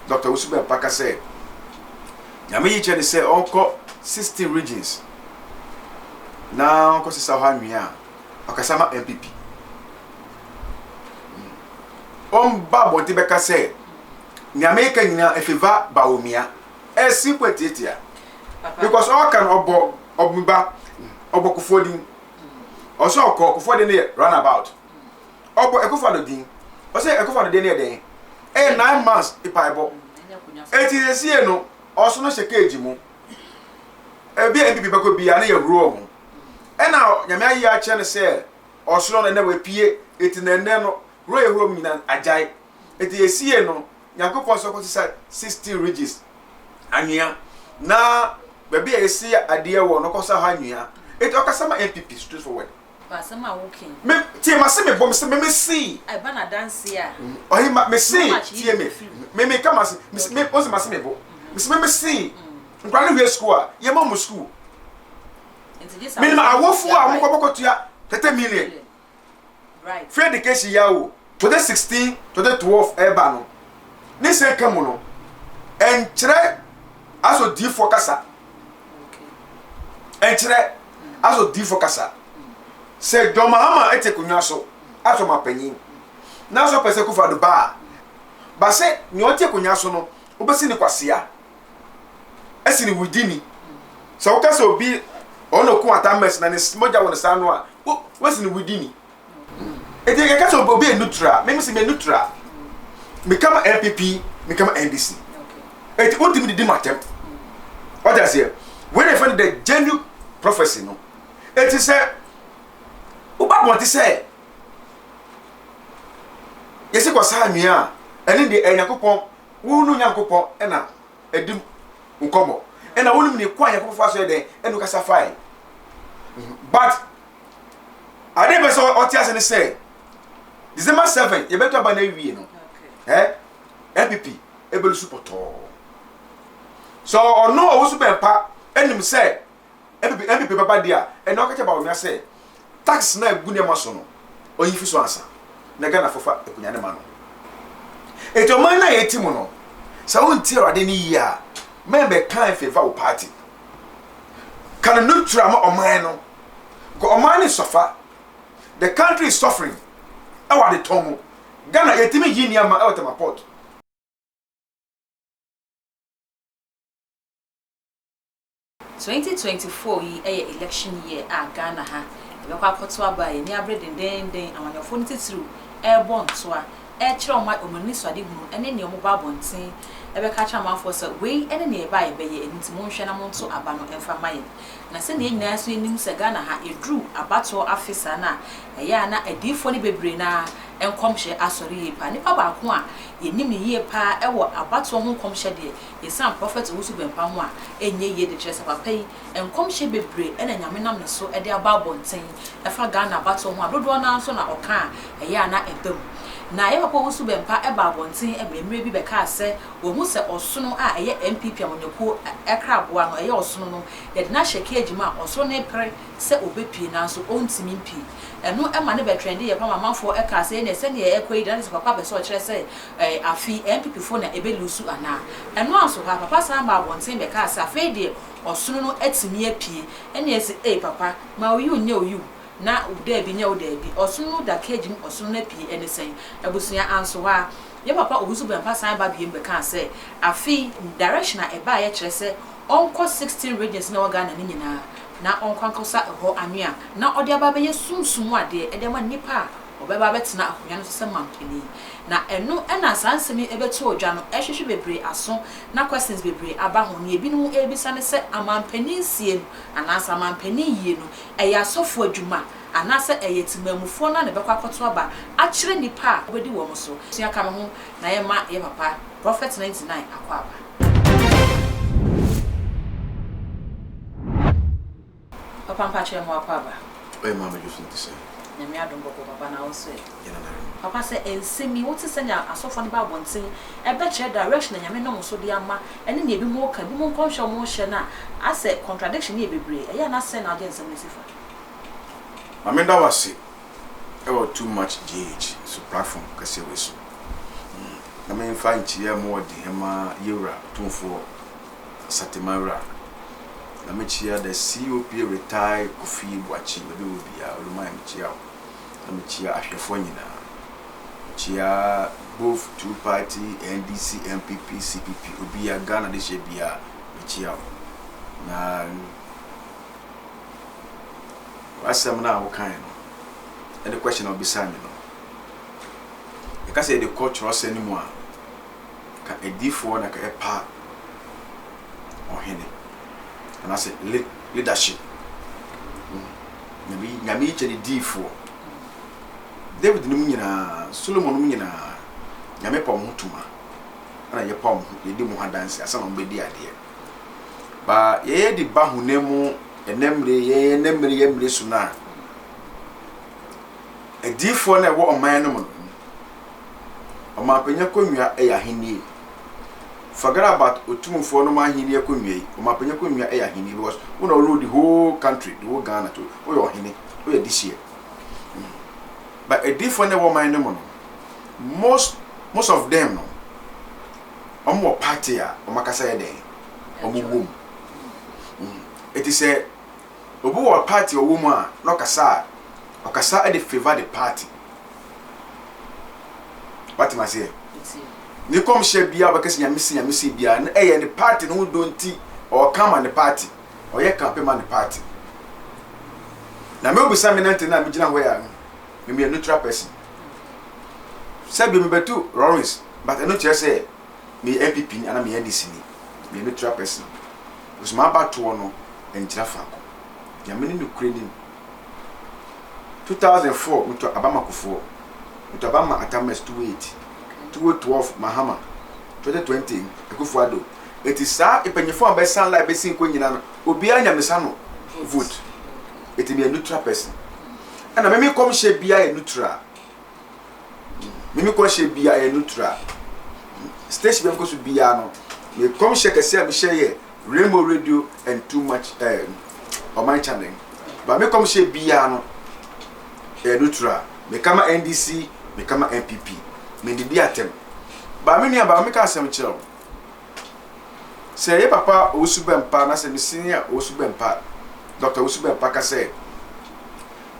Doctor Owusu Bempah ka sɛ Nyame yi kyerɛ no sɛ ɔnkɔ 16 regions na ɔnkɔ sesa hɔ anwea a, ɔkasa ma NPP. Ɔmba abɔnten bɛka sɛ nea meka nyinaa ɛfeva Bawumia. Ɛyɛ simple and tiatia. Because ɔka no ɔbɔ ɔba ɔbɔ Kufuor din. Ɔsɛ ɔkɔ Kufuor din no yɛ runabout. Ɔbɔ Akufo-Addo din. Ɔsɛ Akufo-Addo deɛ no yɛ dɛn? Ɛyɛ 9 months mpaebɔ. Eti sesie no ɔso no hyɛ cage mu. Ebi a NPP bɛkɔ biara ne yɛ huro ɔmo. Ɛna Nyame ayi akyerɛ no sɛ ɔsoro no ɛnɛ wapue. Eti na ɛnɛ no huro yɛ huro mu nyinaa agyae. Eti esie no Nyankopɔn sɛ ɔkɔsesa 16 ridges anwea na baabi a yɛsi adeɛ wɔ no ɔkɔsa hɔ anwea. Eti ɔkasa ma NPP straight forward. Papa asɛm a woka yi. Me tie ma se me bɔ me se me me see. Ɛba na adanse a. Ɔhe ma me see tie me me me ka ma se me se me ɔse ma se me bo me se me me see nkwa no wie school a yɛ ma mo school. Me nim awofo a wɔn kɔ bɔkɔ tua 30 million free education ya o 2016 2012 ɛba no ne sɛ ka mu no ɛnkyerɛ asɔ diifoɔ kasa ɛnkyerɛ asɔ diifoɔ kasa sɛ John Mahama ɛte akonnwa so asɔ ma panyin na sɛ ɔpɛ sɛ Akufo-Addo ba a ba sɛ nea ɔte akonnwa so no wobɛsi ne kwasea ɛsi ne wudini sɛ woka sɛ obi ɔno ko atamɛs na ne mogya wɔ ne saa no a wosi ne wudini. Eti yɛka sɛ obi yɛ neutral, me mese meyɛ neutral. Meka ma NPP, meka ma NDC. Eti wontumi didi m'atɛm. Wate aseɛ? Wei na yɛfrɛ no the genuine prophecy no. Eti sɛ woba abɔnte sɛ yɛsi kɔ saa anwea a, ɛne deɛ ɛyɛ Nyankopɔn, wo no Nyankopɔn ɛna ɛdi nkɔmmɔ. Ɛna wonim ne kwan Nyankopɔn fa so yɛ dɛn ɛna wokasa fae. But ade bɛ sɛ ɔte ase ne sɛ December 7 yɛbɛto aba no awie no, ɛ NPP ɛbɛlusu pɔtɔɔ. So ɔno Owusu Bɛmpa anim sɛ NPP bɛba deɛ a, ɛna ɔka kyerɛ Bawumia sɛ tax na egu nneɛma so no ɔnyi fi so ansa na Ghana fofa akonnwa ne ma no. Eti ɔman no a yɛte mu no, sɛ wontie Awurade no yie a, mɛn bɛka favour wo party. Ka no neutral ma ɔman no. Because ɔman no suffer. The country is suffering. Ɛwɔ adetɔn mu. Ghana yɛtumi yi nneɛma ɛwɔ Tema port. 2024 yi yɛ election year a Ghana ha yɛbɛkɔ akɔto aba a yɛni abere dendeenden. Amanyɔfoɔ no titiriw ɛrebɔ ntoa ɛrekyerɛ wɔn anisoadehunu ne nea wɔba abɔnten ɛbɛka akyerɛ amanfoɔ sɛ wei ne nea ɛba a yɛbɛyɛ, ɛno nti monhwɛ na monto aba no mfa ma yɛn. Na sɛnea yɛn nyinaa nso yɛnim sɛ Ghana ha yɛduru abatoɔ afe saa no a, ɛyɛ a na adiyifoɔ no bebree no ara nkɔmhyɛ asɔre yie paa. Nipa baako a yɛnim no yie paa ɛwɔ abatoɔ ho nkɔmhyɛ deɛ, yɛsiane Prophet Owusu Bempah ho a, ɛnyɛ yie de kyerɛ sɛ papa yi nkɔmhyɛ bebree ɛna Nyame nam ne so de aba abɔnten ɛfa Ghana abatoɔ ho a dodoɔ no ara nso na ɔka a ɛyɛ a na ɛba mu. Na yɛ papa Owusu Bempah ɛbaa abɔnten mmerɛ bi bɛkaa sɛ wahu sɛ ɔsono a ɛyɛ NPP amanyɔkuo kraboa no, ɛyɛ ɔsono no, yɛde no ahyɛ cage mu a ɔsono no repere sɛ ɔbɛpue nanso ɔntumi mpue. Ɛno ma no bɛtrɛnde yɛ paa ma amanfoɔ kaa sɛ ɛneɛ sɛdeɛ ɛrekɔ yi deɛ na kyerɛ sɛ papa pɛ sɛ ɔkyerɛ sɛ afe yi NPP foɔ na ɛbɛlusu anaa. Ɛno anso hɔ a papa san baa abɔnten bɛkaa sɛ afei deɛ ɔsono no atumi apue. Ɛne yɛse ei papa ma wo yiw nyɛ wo yiw na wo daabi nyɛ wo daabi. Ɔsono no da cage mu ɔsono no apue ɛne sɛn? Abusua anso hɔ a yɛ papa Owusu Bɛmpa san ba biom bɛkaa sɛ afe yi direction a ɛbaeɛ kyerɛ sɛ ɔnkɔ 16 regions na ɛwɔ Ghana no nyinaa na ɔnkɔ ankɔsa ɛhɔ anwea na ɔde aba abɛyɛ sunsum adeɛ de ama nnipa a ɔbɛba abɛtena akonnwa no so sɛ manpanin. Na ɛno na saa nsɛm yi bɛtoo dwa no ɛhwehwe bebree aso na questions bebree aba ho. Nea ebinom rebisa ne sɛ amanpanin sie no anaasɛ amanpanin yie no ɛyɛ asɔfoɔ adwuma anaasɛ ɛyɛ temanmufoɔ no ara na ɛbɛkɔ akɔto aba akyerɛ nnipa a wɔbɛdi wɔn so. Sua ka me ho na yɛmma yɛ papa Prophet 99 akɔ aba. Papa mpakyɛ mo akɔ aba. Ɔyɛ maame dwo so te sɛ. Nyame adom bɔkɔ papa, na wo nso ɛ? Yɛ nananom. Papa, sɛ nsɛm yi wote sɛnea asɔfoɔ no ba abɔnten ɛbɛkyerɛ direction a Nyame nam so de ama ɛne nea ebi mo ka, ebi mo nkɔmhyɛ a ɔmo hyɛ no a, asɛ contradiction no yɛ bebree. Ɛyɛ a na sɛn na wogye nsɛm no si fa? Maame nda wo ase ɛwɔ Too Much GH so platform kɛseɛ wei so. Na memfa nkyia mu ɔde ma Yewura Otumfoɔ Asatemawura. Na mekyia the COP retired Kofi Boakye baabi wɔ biara, Olumai mekyia wo. Na mekyia ahwɛfoɔ nyinaa. Mekyia both two party NDC, NPP, CPP, obiara Ghana de hyɛ biara mekyia wo. Na w'asɛm no a wokae no ɛne question a wobisaa me no, yɛka sɛ yɛde kɔ kyerɛwsɛm no mu a, ka adiyifoɔ na ka ɛpa ɔhene anaasɛ leadership. Nyame Nyame yi kyɛ ne diyifoɔ. David nom nyinaa, Solomon nom nyinaa, Nyame pa wɔn ho tuma ɛna yɛpa wɔn ho, yɛdi wɔn ho adanse ansa na wɔn bɛdi adeɛ. Ba yɛyɛ de ba honam mu ɛnɛ mmere yɛyɛ ɛnɛ mmere yɛ mmere so no a, Adiyifoɔ no a ɛwɔ ɔman no mu no, ɔmanpanin akonnwa yɛ ahennie. Forget about otumfoɔ nom ahennie akonnwa yi, ɔmanpanin akonnwa yɛ ahennie because wo na rule the whole country, the whole Ghana to, woyɛ ɔhene, woyɛ dehyeɛ. But adiyifoɔ no a ɛwɔ ɔman no mu no, most most of them no, wɔn wɔ party a wɔn akasa yɛ dɛn, wɔn wɔ mu. Eti sɛ Obi wɔ party a ɔwɔ mu a na ɔkasa a, ɔkasa de favour the party. Wate maseɛ? Ne kɔmhyɛ biara ɔbɛka sɛ nyame se nyame se biara no ɛyɛ ne party no ho dɔ nti ɔka ma ne party. Ɔyɛ campaign ma ne party. Na me obisa me nante na megyina hɔ yɛ a, me meyɛ neutral person. Sɛ bi mebɛtu Lawrence, but ɛno kyerɛ sɛ meyɛ NPP ni anaa meyɛ NDC ni. Meyɛ neutral person. Because m'abatoɔ no ngyina faako. Nyame ne nokorɛ nim. 2004 meto aba ma Kufuor, meto aba ma Atta Mills 2008, 2012 Mahama, 2020 Akufo Addo. Eti saa mpanyinfoɔ a bɛsan line bɛsi nkɔ nyinaa no, obiara nya mesa no vote. Eti meyɛ neutral person. Ɛna me me kɔmhyɛ biara yɛ neutral. Me me kɔmhyɛ biara yɛ neutral. Station bi a mekɔ so biara no, me kɔmhyɛ kɛseɛ a mehyɛ yɛ Rainbow radio and too much eh, ɔman channel. Ba me kɔmhyɛ biara no ɛyɛ neutral. Meka ma NDC, meka ma NPP. Mendidi atɛm. Ba me nua ba meka asɛm kyerɛ wo. Sɛ yɛ papa Owusu Bɛmpa na sɛ me senior Owusu Bɛmpa, Dr. Owusu Bɛmpa ka sɛ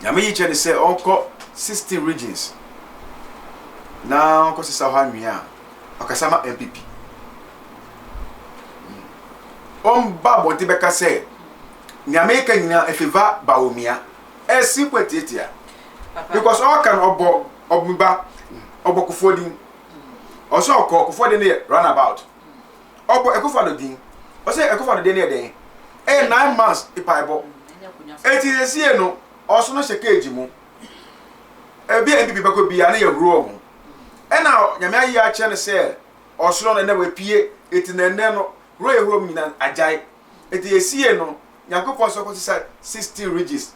Nyame yi kyerɛ ne sɛ ɔnkɔ 16 regions na ɔnkɔ sesa hɔ anwea a, ɔkasa ma NPP. Ɔmba abɔnten bɛka sɛ nea meka nyinaa ɛfeva Bawumia. Ɛyɛ simple and tiatia. Because ɔka no ɔbɔ ɔba ɔbɔ Kufuor din. Ɔsɛ ɔkɔ Kufuor din no yɛ runabout. Ɔbɔ Akufo-Addo din. Ɔsɛ Akufo-Addo din no yɛ dɛn? Ɛyɛ 9 months mpaebɔ. Eti sesie no ɔsono hyɛ cage mu. Ebi a NPP bɛkɔ biara na yɛhuro wɔn. Ɛna Nyame ayɛ akyerɛ no sɛ ɔsoro no ɛnɛ wapue, eti na ɛnɛ no huro yɛ huro mu nyinaa agyae. Eti esie no Nyankopɔn sɛ ɔkɔsesa 16 ridges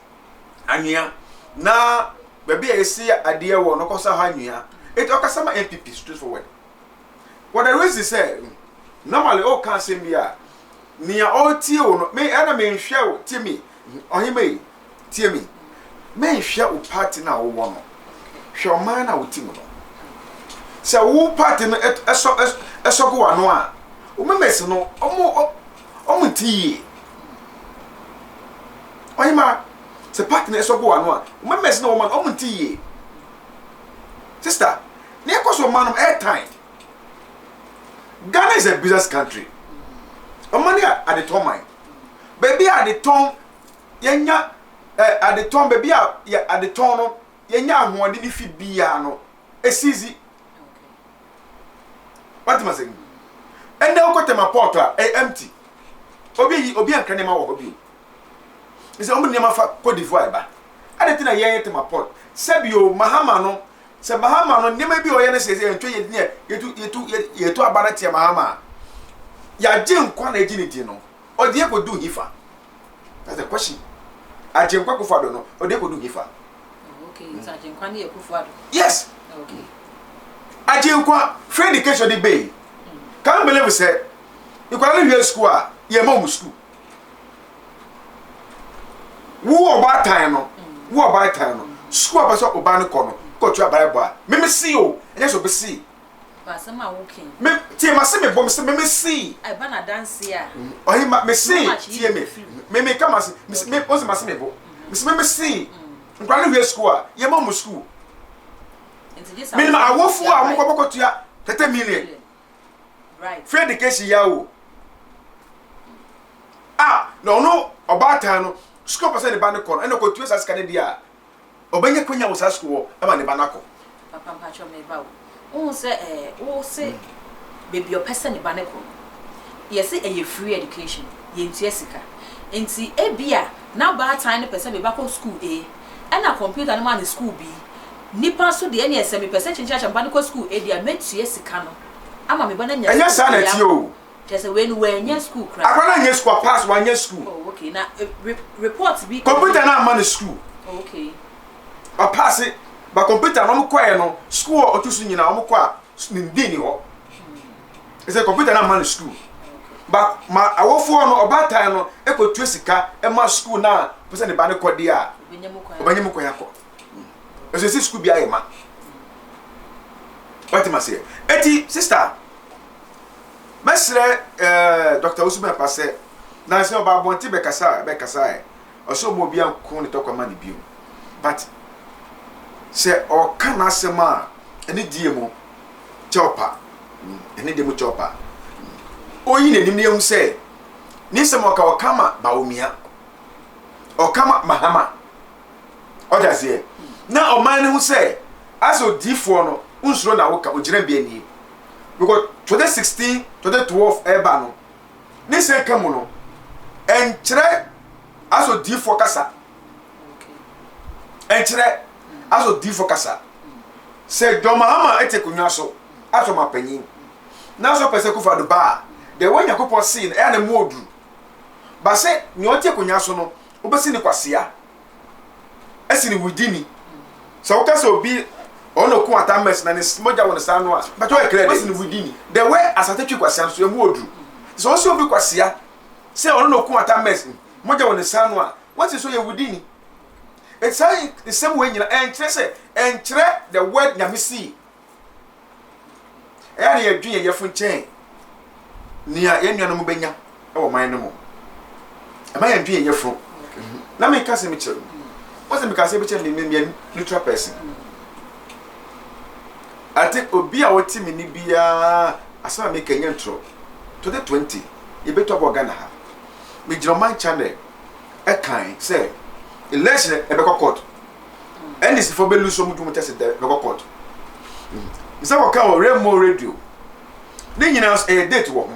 anwea na baabi a yɛsi adeɛ wɔ no ɔkɔsa hɔ anwea. Eti ɔkasa ma NPP straight forward. For the reason sɛ normally ɔka asɛm bi a nea ɔretie wo no me ɛna menhwɛ wo tie me ɔhema yi tie me menhwɛ wo party no a wowɔ no hwɛ ɔman no a wote mu no sɛ wo party no ɛsɔ ɛsɔ go w'ano a wo members no ɔmo ɔmo nti yie ɔhema sɛ party no ɛsɔ go w'ano a wo members no wɔn no ɔmo nti yie sister ne ɛkɔ so ɔman no ɛɛtan Ghana is a business country ɔman yɛ adetɔn man baabi a adetɔn yɛnya ɛ adetɔn baabi a yɛ adetɔn no yɛnya ahoɔden ne fi biara no esizi wate ma sɛ ɛnna wokɔ Tema port a ɛyɛ empty obi yi obi ankra nneɛma wɔ hɔ bio sɛ wɔn nneɛma fa Cote d'Ivoire ba ɛde ti na yɛn Tema port sɛbi o Mahama no sɛ Mahama no nneɛma bi a ɔyɛ no sɛ sɛ yɛntwa yɛ ne yɛtu yɛtu yɛtu aba no tia Mahama a yɛagye nkwa na egye ne din no ɔde yɛ kɔdu hifa. That's the question. Agyenkwa Akufo-Addo no, ɔde kɔdu hifa. Oh, okay. So Agyenkwa ne Akufo-Addo. Yes. Okay. Agyenkwa free education de bɛyi. Can you believe sɛ nkwadaa no wie school a yɛ ma wɔn school. Wo ɔbaatan no, wo ɔbaatan no, school a bɛ sɛ ɔbaa no kɔ no, kɔtu abayɛ bɔ a, mimi si o, ɛnyɛ sɛ obi si. Papa asɛm a woka yi. Me tie ma se me bɔ me se me me see. Ɛba na adanse a. Ɔhe ma me see tie me me me ka ma se me me ɔse ma se me bo me se me me see nkwa no wie school a yɛ ma mo school. Me nim awofo a wɔn kɔ bɔkɔ tua 30 million. Free education ya o. Ah na ɔno ɔbaatan no school pɛ sɛ ne ba no kɔ no ɛna ɔkɔ tua saa sika no deɛ a. Ɔbɛnya kwanya wɔ saa sukuu hɔ ma ne ba no akɔ. Papa mpakyɛw meba o. Wohu sɛ eh wo se baabi a ɔpɛ sɛ ne ba no kɔ no yɛse ɛyɛ free education yɛntua sika nti ebia na baatan no pɛ sɛ me ba kɔ sukuu A ɛna computer no maa no sukuu B nipa nso deɛ ɛneɛ sɛ mepɛ sɛ kyenkyen akyɛ me ba no kɔ sukuu A deɛ a mɛtua sika no ama me ba no anya Ɛnyɛ sukuu saa na A ɛteɛ akɔ. o. Kyerɛ sɛ wei no wannya sukuu koraa. Akwadaa no annya sukuu, ɔpass, wannya sukuu. Oh okay, na report bi. Computer no amma no sukuu. Oh okay. Ɔpaase, but computer no wɔn kɔɛ no, sukuu a ɔto so nyinaa wɔn kɔ a, ne din ni hɔ. Ɛsɛ computer no amma no sukuu. But ma awofoɔ no, ɔbaatan no ɛkɔtua sika ɛma sukuu no a pɛ sɛ ne ba no kɔ deɛ a, ɔbɛnya mu kwan akɔ. Ɛsɛ sɛ sukuu bi ayɛ ma. Wate ma seɛ. Eti sister, Mɛsrɛ eh, Doctor Owusu Bempah sɛ, nansa yi ɔba abɔnten bɛkasa bɛkasa ɛ, ɔsɛ ɔma obi anko ne tɔkwa ma no bio. But sɛ ɔka n'asɛm a, ɛne die mu kyɛw pa, ɛne die mu kyɛw pa. Ɔnyi n'anim na yɛhu sɛ ne nsɛm ɔka ɔka ma Bawumia, ɔka ma Mahama. Ɔte aseɛ? Na ɔman no hu sɛ asɛ odiifoɔ no, wonsuro na woka, ogyina bi nie. Because 2016, 2012 ɛreba no, ne sɛ ka mu no, ɛnkyerɛ asɛ odiifoɔ kasa. Ɛnkyerɛ asɛ odiifoɔ kasa. Sɛ John Mahama te akonnwa so asɛ ɔmapanyin, na sɛ ɔpɛ sɛ Akufo-Addo ba a, deɛ ɛwɔ Nyankopɔn see no, ɛyɛ a na mu ɔduru. Ba sɛ nea ɔte akonnwa so no, wobɛsi no kwasea. Ɛsi no wudini. Sɛ woka sɛ obi ɔno ɔko ata mɛs na ne mogya wɔ ne saa no a, bɛtɔ yɛ clear dɛ. wudini. The way asate twi kwasea no so emu oduru. Sɛ ɔsi obi kwasea sɛ ɔno na ɔko ata mɛs mogya wɔ ne saa no a, wɔsi so yɛ wudini. Eti saa nsɛm wei nyina ɛnkyerɛ sɛ ɛnkyerɛ the word Nyame sii. Ɛyɛ a na yɛdwen yɛn yɛfo nkyɛn nea yɛn nuanom bɛnya wɔ man no mu. Ɛma yɛndwen yɛn yɛfo. Na meka sɛ mekyerɛ no. Wɔn sɛ meka sɛ mekyerɛ me me neutral person. I think obi a ɔte me ni biara asɛm a meka nyɛ ntorɔ. 2020 yɛbɛtu abɔ Ghana ha. Megyina ɔman channel ɛkan sɛ election ɛbɛkɔ court. NDC fo bɛ lose wɔn dwom tɛsɛ dɛ bɛkɔ court. Nsa kɔka wɔ Rainbow Radio. Ne nyinaa nso ɛyɛ date wɔ ho.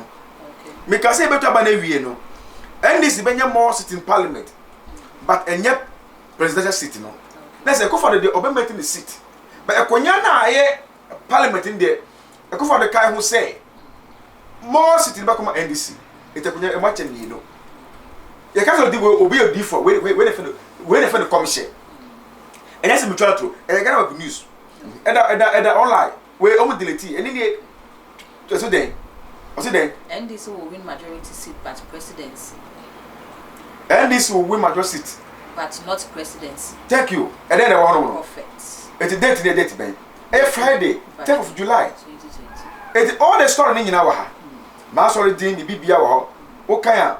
Meka sɛ yɛbɛto aba no awie no, NDC bɛnya more seat in parliament but ɛnyɛ presidential seat no. Na sɛ Akufo-Addo deɛ ɔbɛmɛte ne seat. But ɛkonya no a ɛyɛ parliament no deɛ Akufo-Addo kae ho sɛ More city no bɛkɔ ma NDC. Eti akonnwa emu akyɛ mmienu. Yɛka sɛ odi obi yɛ odiyifo a wei wei wei na fɛ no wei na fɛ no kɔmhyɛ. Ɛnyɛ sɛ metwa atoro. Ɛyɛ Ghana Web News. Ɛda ɛda ɛda online. Wei ɔmo delete. Ɛne nie ɛso dɛn? Ɔse dɛn? NDC will win majority seat but presidency. NDC will win majority seat. But not presidency. Thank you. Ɛdɛn na ɛwɔ hɔ nom no? Prophet. Eti date ne yɛ date bɛn? Ɛyɛ Friday, 10th of July. Eti all the story ne nyinaa wɔ ha. M'asɔre din ne bibia wɔ hɔ. Wokan a,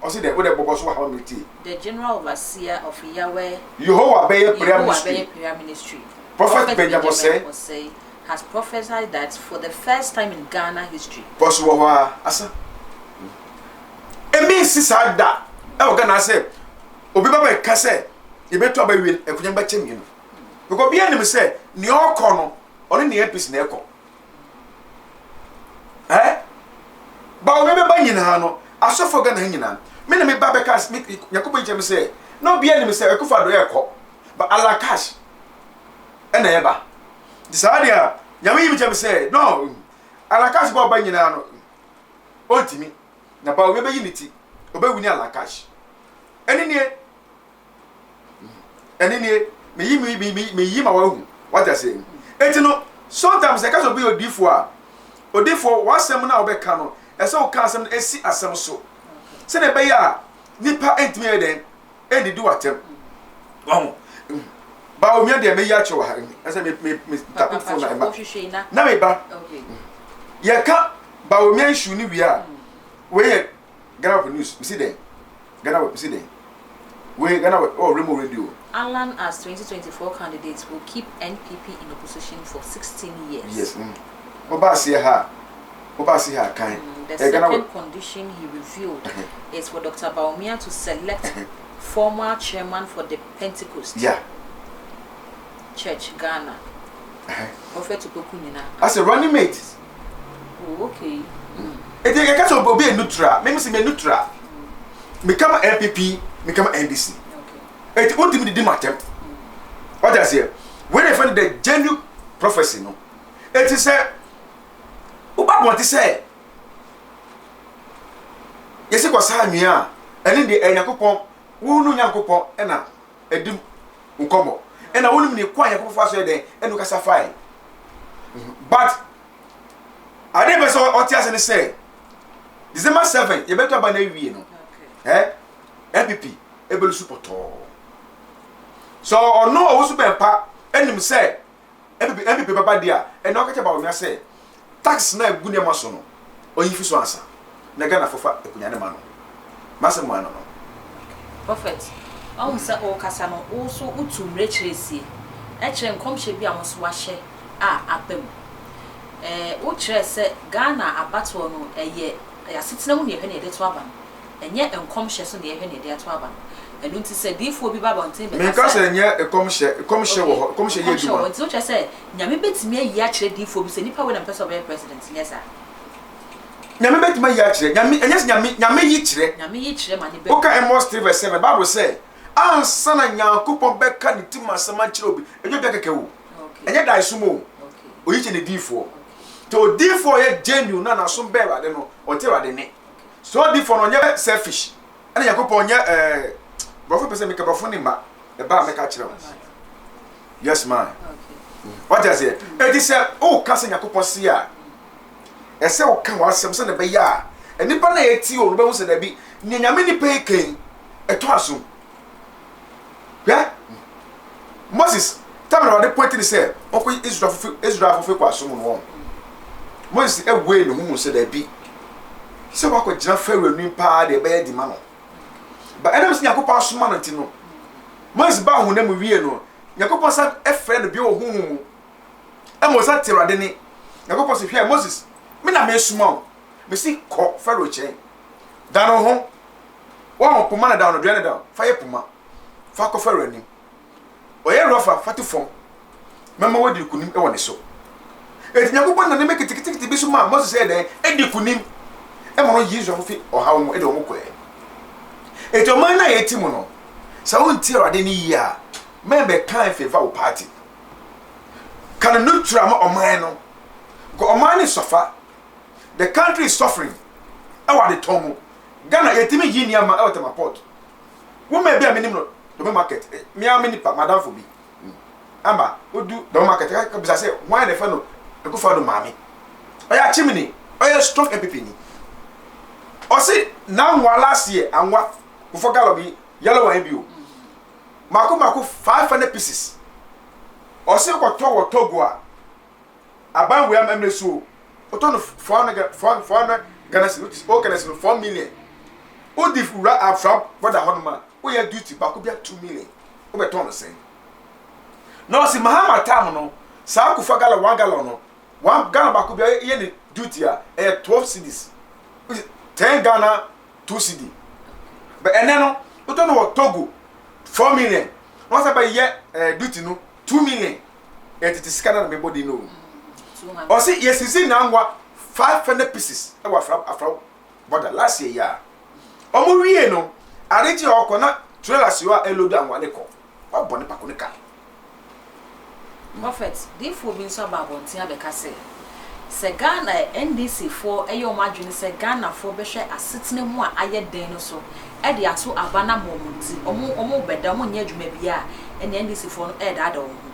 ɔse dɛ wodɛ bɔbɔ so wɔ ha ma metie. The General Overseer of Yahweh Yehowa Bɛyɛ Prayer Yehowa Ministry, Bɛyɛ Prayer Ministry, Prophet Benjamin Osei. Osei has prophesied that for the first time in Ghana history. Kɔ so wɔ hɔ ara, asa. Emi nsi saa da ɛwɔ Ghana ha sɛ obi ba bɛka sɛ yɛbɛtu aba awie no, akonnwa no bɛkyɛ mmienu. Because obiara nim sɛ nea ɔkɔ no, ɔne ne MPs na ɛkɔ. Eh? Ba obi bɛba nyinaa no, asɔfo Ghana ha nyinaa, me na me ba bɛka, me Nyankopɔn kyerɛ me sɛ, na obiara nim sɛ Akufo Addo ɛkɔ, ba Alan Cash ɛna ɛba. Nti saa deɛ a, Nyame yi me kyerɛ me sɛ, no, Alan Cash ba ɔba nyinaa no, ɔntumi. Na ba obi bɛyi ne ti, ɔbɛwini Alan Cash. Ɛne nie. Ɛne nie, meyi me me me meyi ma wahu. Wate aseɛ? Eti no, sometimes ɛka sɛ obi yɛ odiifoɔ a, odiifoɔ w'asɛm no a wobɛka no, ɛsɛ woka asɛm no esi asɛm so. Sɛdeɛ ɛbɛyɛ a nipa ntumi yɛ dɛn ɛndidi w'atɛm. Wahu? Bawumia deɛ meyi akyerɛ wɔ ha ɛsɛ me me me tape phone na ɛba na me ba yɛka Bawumia issue ni wie a wei yɛ Ghana Web News mesi dɛn Ghana Web mesi dɛn wei Ghana Web oh Remo Radio. Alan as 2024 candidate will keep NPP in opposition for 16 years. Yes. Woba aseɛ ha a, woba ase ha kan. The second condition he revealed is for Dr. Bawumia to select former chairman for the Pentecost Church, Ghana, Prophet Opoku Nyina. As a running mate. Oh, okay. Eti yɛka sɛ obi yɛ neutral, mimi sɛ meyɛ neutral. Meka ma NPP, meka ma NDC. Eti wontumi didi ma atɛm. Wate aseɛ? Wei na yɛfrɛ no the genuine prophecy no. Eti sɛ woba abɔnte sɛ yɛsi kɔ saa anwea a, ɛne deɛ ɛyɛ Nyankopɔn, wo ne Nyankopɔn ɛna ɛdi nkɔmmɔ. Ɛna wonim ne kwan Nyankopɔn fa so yɛ dɛn ɛne wokasa fae. But adeɛ bɛ sɛ ɔte ase ne sɛ December 7 yɛbɛto aba no awie no, eh, NPP ɛbɛlusu pɔtɔɔ. So ɔno ɔwusu bɛmpa ɛnim sɛ NPP NPP bɛba deɛ a, ɛnna ɔka kyerɛ Bawumia sɛ tax no a ɛgu nneɛma so no, ɔnyi fi so ansa na Ghanafoɔ fa akonnwa no ma no. M'asɛm ano no. Prophet, wahu sɛ ɔrekasa no, wo nso wotu mmerɛ kyerɛ sie, kyerɛ nkɔmhyɛ bi a wo nso wahyɛ a aba mu. Ɛɛ, wokyerɛɛ sɛ Ghana abatoɔ no, ɛyɛ asetena mu na yɛhwɛ na yɛde to aba no. Ɛnyɛ nkɔmhyɛ so na yɛhwɛ na yɛde ato aba no. Ɛno nti sɛ diyifoɔ bi ba abɔnten bɛka Menka sɛ sɛ. ɛnyɛ nkɔmhyɛ, nkɔmhyɛ wɔ hɔ, nkɔmhyɛ yɛ Nkɔmhyɛ wɔ adwuma. hɔ. Nti wokyerɛ sɛ Nyame bɛtumi ayi akyerɛ diyifoɔ bi sɛ nipa wei na mepɛ sɛ ɔbɛyɛ president, nyɛ saa? Nyame bɛtumi ayi akyerɛ, Nyame, ɛnyɛ sɛ Nyame, Nyame yi kyerɛ. Nyame yi kyerɛ ma ne ba mu. Woka Amos 3 verse 7, Bible sɛ, ansa na Nyankopɔn bɛka ne tirim asɛm akyerɛ obi, ɛnyɛ obiara kɛkɛ o, ɛnyɛ daeso mu o, oyi kyerɛ ne diyifoɔ. Nti odiyifoɔ a ɔyɛ genuine na n'aso bɛn Awurade no, ɔte Awurade nne. So ɔdifo no ɔnyɛ selfish ɛna Nyankopɔn ɔnyɛ ɛɛ brɔfo pɛ sɛ meka brɔfo ne mma ɛba a mɛka kyerɛ wo yes man wate aseɛ eti sɛ woka sɛ Nyankopɔn se a ɛsɛ woka w'asɛm sɛ na ɛbɛyɛ a nnipa no a ɛti o no bɛhu sɛ dabi nea Nyame nipa yi kan ɛtɔ asom. Hwɛ, Moses, tam na Awurade pɔnte ne sɛ ɔnkɔyi Israelfo fi Israelfo fi nkoasom mu no wɔn. Moses ebuee ne ho hu sɛ dabi, sɛ wakɔgyina Farao anim paa deɛ ɛbɛyɛ di ma no. Ba ɛnam sɛ Nyankopɔn asoma no nti no, Moses baa honam mu wie no, Nyankopɔn san frɛ no bio wɔ honhom mu. Ɛma ɔsan te Awurade ne. Nyankopɔn sɛ, hwɛ Moses, me na mesoma wo. Mesi kɔ Farao kyɛn. Dan wo ho. Wɔn poma na da no, dua no da no, fa yɛ poma. Fa kɔ Farao anim. Ɔyɛ rɔfa, fa to fam. Mɛma woadi nkonim wɔ ne so. Enti Nyankopɔn nam nneɛma ketekete bi so maa Moses yɛɛ dɛn? Edi nkonim. Ɛma no yii Israelfo fi ɔhaw mu de wɔn kɔe. Enti ɔman no a yɛte mu no, sɛ wontie Awurade nne yie a, mɛmbɛka mfefa wo party. Ka no neutral ma ɔman no. Because ɔman no sɔfa. The country is suffering ɛwɔ adetɔn mu. Ghana yɛtumi yi nneɛma ɛwɔ Tema port. Woman bi a menim no Dome market, me ara me nipa, madamfo bi. Ama wodu Dome market ka bisa sɛ hwan na ɛfɛ no Akufo Addo maame. Ɔyɛ akyemini, ɔyɛ strong NPP ni. Ɔse n'anwa last year anwa kufɔ gallon yi yellow one bi o. Mako mako 500 pieces. Ɔse kɔtɔ wɔ Togo a Aban wei amammerɛ so o, wotɔ no 400 400 Ghana cedis, o Ghana cedis no 4 million. Wodi wura afra bɔda hɔ nom a, woyɛ duty baako bia 2 million. Wobɛtɔn no sɛn? Na ɔsi Mahama time no, saa kufa gallon 1 gallon no, 1 gallon baako bia yɛ ne duty a, ɛyɛ 12 cedis. 10 Ghana 2 cedi. But ɛnɛ no, wotɔ no wɔ Togo 4 million. Na wɔsɛ bɛyɛ eh, duty no 2 million. Ɛtete sika na na mebɔ din no o. Ɔse yɛsisi nangwa 500 pieces ɛwɔ afra afra border last year yi a. Ɔmo wie no, ade kye a ɔkɔ na trailer si hɔ a ɛload anwa ne kɔ. Wabɔ ne pako ne ka. Prophet, diifoɔ bi nso aba abɔnten abɛka sɛ, sɛ Ghana NDC foɔ yɛ wɔn adwene sɛ Ghanafoɔ bɛhwɛ asetena mu a ayɛ den no so de ato aba no ama wɔn nti, wɔn wɔn rebɛda, wɔn nyɛ adwuma biara a, ɛnneɛ NDC foɔ no redaadaa wɔn ho.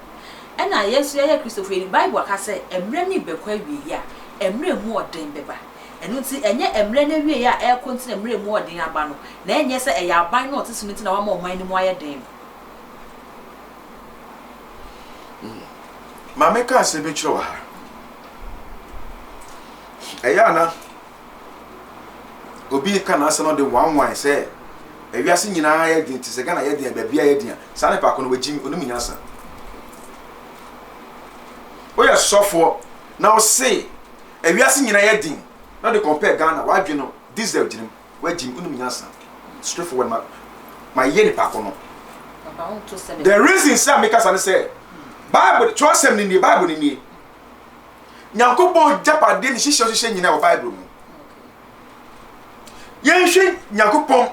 Ɛna yɛn nso yɛyɛ Kristofoɔ, yɛnim Bible aka sɛ mmerɛ no rebɛkɔ awieɛ a, mmerɛ mu ɔden bɛba. Ɛno nti, ɛnyɛ mmerɛ no awieɛ a ɛrekɔ nti na mmerɛ mu ɔden aba no, na ɛnyɛ sɛ ɛyɛ aban no a ɔte so no nti na wama ɔman no mu ayɛ den no. Maame ka asɛm bi kyerɛ wɔ ha. Ɛyɛ ana obi ka n'asɛm no de wanwan sɛ ewiase nyinaa yɛ den te sɛ Ghana yɛ den baabi a yɛ den a saa nipa ko no wagyim onim nyansa. Woyɛ sɔfoɔ na ɔse ewiase nyinaa yɛ den na de compare Ghana wadwe no diesel gyina mu wagyim onim nyansa straight forward ma ma yɛ nipa ko no. The reason sɛ mekasa ne sɛ Bible twerɛsɛm no nie Bible no nie. Nyankopɔn gyapadeɛ ne hyehyɛ ɔhyehyɛ nyinaa wɔ Bible mu. Yɛnhwɛ Nyankopɔn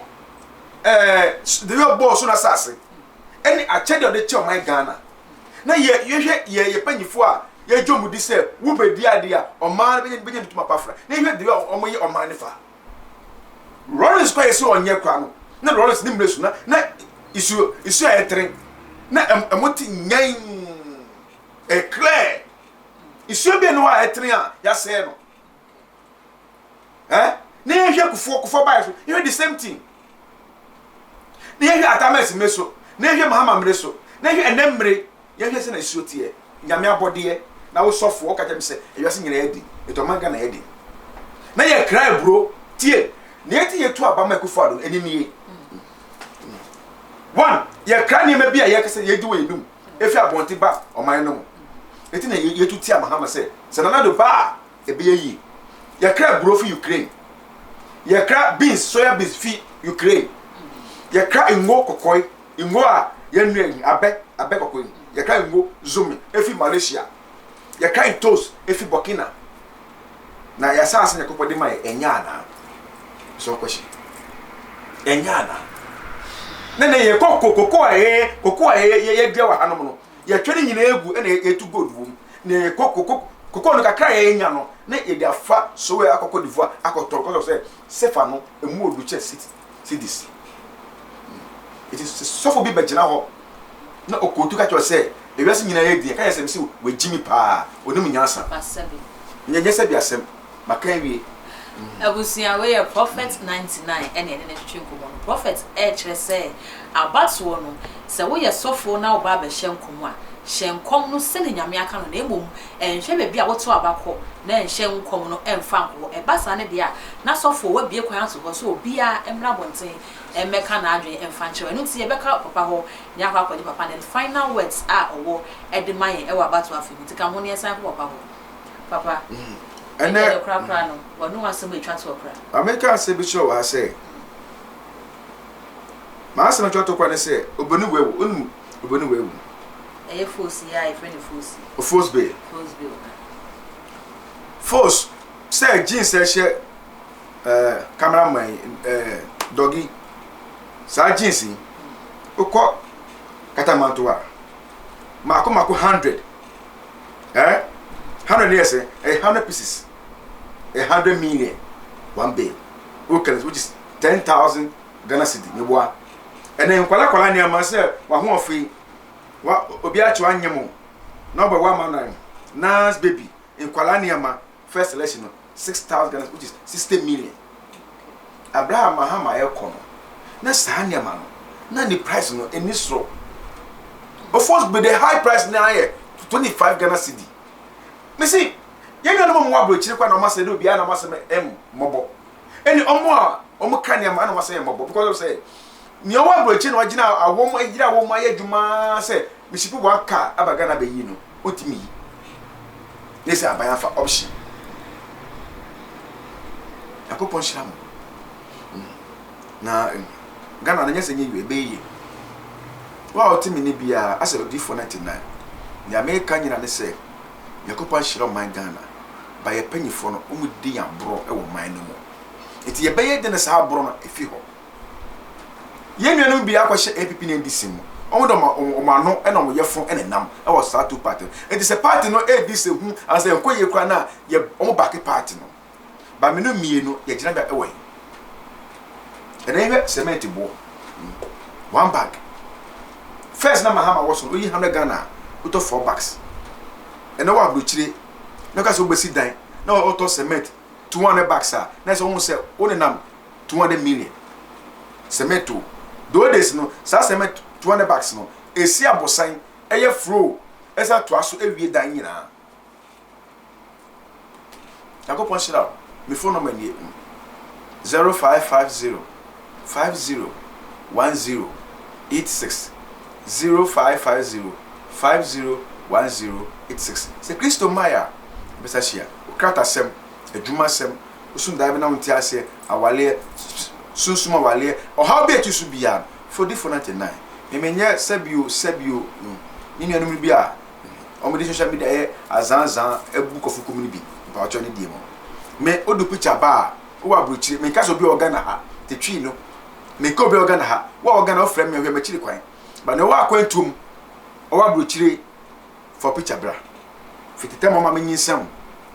ɛɛ de yɛ ɔbɔɔ so n'asase ɛne akyɛdeɛ ɔde kyɛ ɔman Ghana. Na yɛ yɛhwɛ yɛ yɛ panyinfoɔ a yɛgye wɔn di sɛ wobɛdi adeɛ a ɔman no bɛnya bɛnya ntoma pafra. Na yɛhwɛ de yɛ wɔn yɛ ɔman no fa. Lawrence kɔ yɛ sɛ ɔnyɛ kora no na Lawrence ne mmerɛ so na na isu isu a ɛtere na ɛmo te nyan ɛclear. Nsuo bi ne hɔ a ɛtene a yɛasɛe no. Eh? Na yɛhwɛ kufoɔ kufoɔ baeɛ so, yɛhwɛ the same thing. Na yɛhwɛ Atamas mmere so, na yɛhwɛ Mahama mmere so, na yɛhwɛ ɛnɛ mmere, yɛhwɛ sɛ na nsuo teɛ. Nyame abɔdeɛ, na wo sɔfoɔ, woka kyerɛ me sɛ ewiase nyinaa yɛ den, ɛtɔ ɔman Ghana yɛ den. Na yɛkra aburo, tie, nea enti yɛtu aba ma Akufo Addo no, ɛne nie. One, yɛkra nneɛma bi a yɛka sɛ yɛdi wɔ yɛn num. efi abɔnten ba ɔman no mu. Enti na yɛtu tia Mahama sɛ, sɛ Nana Addo ba a, ɛbɛyɛ yie. Yɛkra aburo fi Ukraine. Yɛkra beans, soya beans fi Ukraine. Yɛkra ngo kɔkɔe, ngo a yɛnua yi, abɛ, abɛ kɔkɔe yi. Yɛkra ngo zome efi Malaysia. Yɛkra ntos efi Burkina. Na yɛn asase Nyankopɔn de ma yɛ, ɛnyɛ anaa? So question. Ɛnyɛ anaa? Na na yɛ koko koko a yɛ koko a yɛ yɛ yɛdua wɔ hanom no, yɛtwa ne nyinaa egu ɛna yɛtu gold wɔ mu. Na yɛ koko koko koko no kakra a yɛnya no, na yɛde afa soɛ akɔ Cote d'Ivoire akɔtɔn kɔsɔ sɛ sefa no emu odu kyɛ cedis. Eti sɔfo bi bɛgyina hɔ na okotu ka kyerɛ sɛ ewiase nyinaa yɛ din, ɛka yɛ sɛ mesi wagyi mi paa, onim nyansa. Nyɛ nyɛ sɛ bi asɛm, maka awie. Abusua wei yɛ Prophet 99 ɛna yɛne no twetwe nkɔmmɔ no. Prophet ɛrekyerɛ sɛ abatoɔ no sɛ woyɛ sɔfo na woba abɛhyɛ nkɔm a, hyɛ nkɔm no sɛdeɛ Nyame aka no na mmom ɛnhwɛ baabi a woto aba kɔ na ɛnhyɛ nkɔm no ɛmfa nkɔ hɔ. Ɛba saa no deɛ a na sɔfoɔ wabue kwan ato hɔ sɛ obiara mmra abɔnten mmɛka n'adwene mfa nkyerɛ wo. Ɛno nti yɛbɛka papa hɔ na yɛakɔ akɔgye papa ne final words a ɔwɔ de ma yɛn wɔ abatoɔ afe mu. Nti ka ho na yɛnsan nkɔ papa hɔ. Papa, ɛnɛ deɛ korakora no, w'ano asɛm a ɛtwa toɔ koraa. Ma menka asɛm bi kyerɛ wo ha sɛ, m'asɛm a ɛtwa toɔ koraa ne sɛ, Oboni wawu. Wonim Oboni wawu? Ɛyɛ Foos yi a yɛfrɛ no Foos yi. Foos Bay. Foos Bay. Foos, sɛ jeans a ɛhyɛ ɛɛ camera man yi ɛɛ dɔgi saa jeans yi wokɔ katamanto a mako mako 100 ɛɛ 100 yɛ sɛ ɛyɛ 100 pieces ɛyɛ 100 million one bale wokɛlɛ which is 10,000 Ghana cedi meboa ɛnɛ nkwala kwala nneɛma sɛ wahoɔfo yi wa obi akyew anyɛ mo na ɔbɛwɔ ama nan nas baby nkwala nneɛma first selection no 6,000 Ghana which is 60 million. Abraham Mahama ɛkɔ no na saa nneɛma no na ne price no ɛni soro. Of course with the high price na ayɛ 25 Ghana cedi. Me si yɛn nuanom a wɔwɔ aburokyire kɔ na wɔn asɛ de obiara na wɔn asɛm ɛmmɔbɔ. Ɛne wɔn a wɔn ka nneɛma na wɔn asɛm ɛmmɔbɔ because of sɛ nea ɔwɔ aburokyire na wagyina awɔm ayira awɔm ayɛ adwuma sɛ mesipi one car aba Ghana bɛyi no ɔntumi yi ne sɛ aban afa option. Nyankopɔn nhyira mo. Na Ghana no nyɛ sɛ nyɛ yie, ɛbɛyɛ yie. Wo a wote me nne biara, asɛ odiyifoɔ 99, nea meka nyina ne sɛ, Nyankopɔn ahyira ɔman Ghana, ba yɛ panyifoɔ no, wɔn di yɛn aborɔ wɔ ɔman no mu. Nti yɛbɛyɛ dɛn na saa aborɔ no afi hɔ? Yɛn nuanom bi akɔhyɛ APP ne NDC mu. Wɔn de wɔn ano na wɔn yɛfo na ɛnam wɔ saa two party no. Nti sɛ party no redi sɛ hu anaasɛ ɛnkɔ yie koraa no a, yɛ wɔn backe party no. Ba me no mmienu yɛ gyinabea wɔ he? Ɛnɛ yɛhwɛ cement boɔ one bag. First na Mahama wɔ so no, woyi 100 Ghana a, wotɔ four bags. Ɛnɛ wɔ aburokyire na woka sɛ wobɛsi dan na wotɔ cement 200 bags a, na ɛsɛ wohu sɛ wonenam 200 million cement o. Those days no, saa cement 200 bags no, ɛsi abosan, ɛyɛ furo. ɛsan toa so wie dan nyinaa. Nyankopɔn nhyira wo. Me phone number nie, 0550 50 10 86, 0550 50 10 86. Sɛ Kristo mmaeɛ a, yɛbɛsa hyia. Wo kratasɛm, adwumasɛm, wosom daeɛ bi na wonte aseɛ, awaleɛ, sunsum awaleɛ, ɔhaw bi a ɛte so biara no, frɛ Odiyifoɔ 99. Me menyɛ sɛbio sɛbio, me nuanom no bi a Wɔn de social media yɛ azanzan abu kɔfo kum no bi mpakyɛw ne die mu. Me odu picture ba a wowɔ aburokyire me nka sɛ obi a ɔwɔ Ghana ha te twi no me nka obi a ɔwɔ Ghana ha wo a ɔwɔ Ghana wofrɛ me hwɛ m'akyiri kwan ba na ɔwɔ akwantuo mu ɔwɔ aburokyire fa picture bra fiti tɛm ɔma me nyinsɛn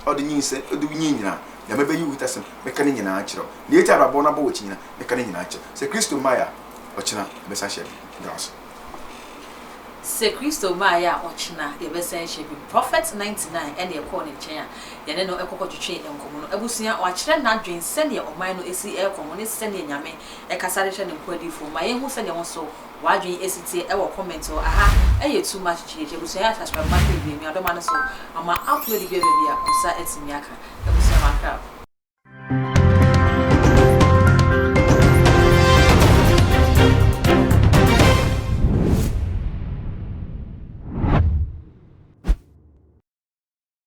wo ɔde nyinsɛn ɔde wo nyin nyinaa na mɛbɛyi wo hitasɛm mɛka ne nyinaa akyerɛ wo na eti abrabɔ no abɔ wɔ akyi nyinaa mɛka ne nyinaa akyerɛ sɛ Kristo mmaeɛ a ɔkyena ɛbɛsa hyɛ me da ase. Sɛ Kristo maeɛ a ɔkyena yɛbɛsan ahyia bio. Prophet 99 ɛna yɛkɔɔ ne nkyɛn a yɛne no kɔ kɔtwetwee nkɔmmɔ no. Abusua, wakyerɛ n'adwen sɛdeɛ ɔman no si rekɔ ho ne sɛdeɛ Nyame kasa de kyerɛ ne nkoa adiyifoɔ. Ma yɛnhu sɛdeɛ wo nso w'adwen si teɛ ɛwɔ comment hɔ. Aha ɛyɛ too much GH. Abusua yɛ subscribe ma hwɛ wie. Nuadɔma no so ama upload biara baabi a wo nsa atumi aka. Abusua makra.